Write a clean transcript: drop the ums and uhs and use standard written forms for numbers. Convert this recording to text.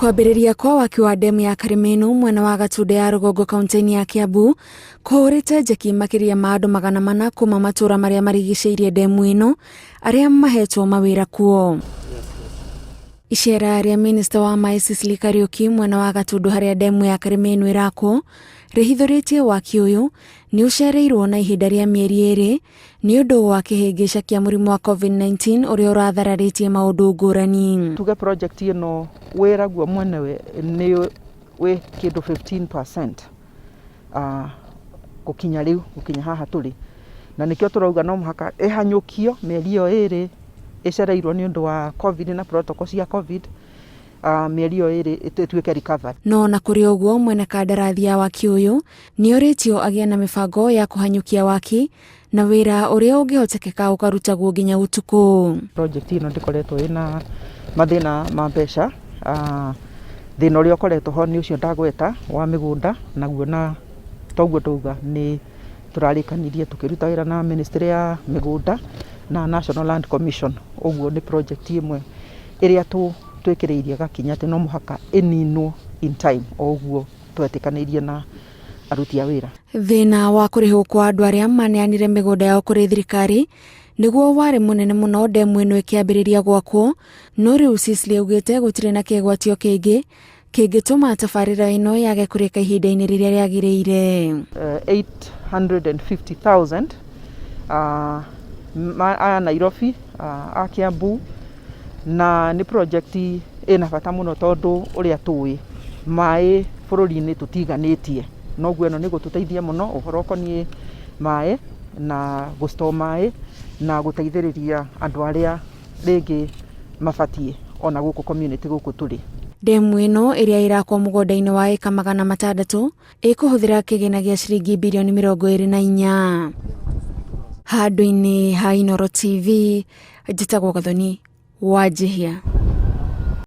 Kwambĩrĩria kwa waki wa ndemu ya Karimenu mwena wa Gatunda ya rũgongo kaunti-inĩ ya Kiambu kũhũrĩte njeki makĩria ma andũ 400 kuma matũra marĩa marigicĩirie ndemu ĩno arĩa mahetwo mawĩra kuo. Icera rĩa minista wa maĩ Sicily Kariuki mwena wa Gatundu harĩa ndemu ya Karimenu ĩrakwo rĩhithũrĩtie waki ũyũ nĩ ũcereirwo na ihinda rĩa mĩeri 2 nĩ ũndũ wa kĩhĩngĩca kĩa mũrimũ wa COVID-19 ũrĩa ũrathararĩtie maũndũ ngũrani. Tuge project ĩno wĩra guo mwenewe nĩ wĩ kĩndũ 15% gũkinya rĩu, gũkinya haha tũrĩ, na nĩkĩo tũrauga no mũhaka ĩhanyũkio mĩeri ĩyo 2 ĩcereirwo nĩ ũndũ wa COVID na protocol cia COVID, mĩeri ĩyo 2 ĩtuĩke recovered. No na kũrĩ ũguo mwene kandarathi ya waki ũyũ nĩ orĩtio agĩe na mĩbango ya kũhanyũkia waki na wĩra ũrĩa ũngĩhotekeka ũkarutagwo nginya ũtukũ. Project ĩno ndĩkoretwo ĩna mathĩna ma mbeca, thĩna ũrĩa ũkoretwo ho nĩ ũcio ndagweta wa mĩgũnda, naguo na toguo ndauga nĩ tũrarĩkanirie tũkĩruta wĩra na ministry ya mĩgũnda na National Land Commission, ũguo nĩ project ĩmwe ĩrĩa twĩkĩrĩirie gakinya atĩ no mũhaka ĩninwo in time o ũguo twetĩkanĩirie na aruti a wĩra. Thĩna wa kũrĩhwo kwa andũ arĩa maneanire mĩgũnda yao kũrĩ thirikari nĩguo warĩ mũnene mũno ndemu ĩno ĩkĩambĩrĩria gwakwo, no rĩu Sicily augĩte gũtirĩ na kĩgwatio kĩngĩ kĩngĩtũma tabarĩra ĩno yage kũrĩka ihinda-inĩ rĩrĩa rĩagĩrĩire. 850,000 aya Nairobi, a Kiambu, na nĩ project ĩna bata mũno tondũ ũrĩa tũĩ maĩ bũrũri-inĩ tũtiganĩtie, noguo ĩno nĩ gũtũteithia mũno ũhoro ũkoniĩ maĩ na gũ store maĩ na gũteithĩrĩria andũ arĩa rĩngĩ mabatiĩ ona gũkũ community gũkũ tũrĩ. Ndemu ĩno ĩrĩa ĩrakwo mũgũnda-inĩ wa ĩka 600 ĩkũhũthĩra kĩgĩna gĩa ciringi birioni 24. Handũ-inĩ ha Inooro TV, njĩtagwo Gathoni Wanjihia.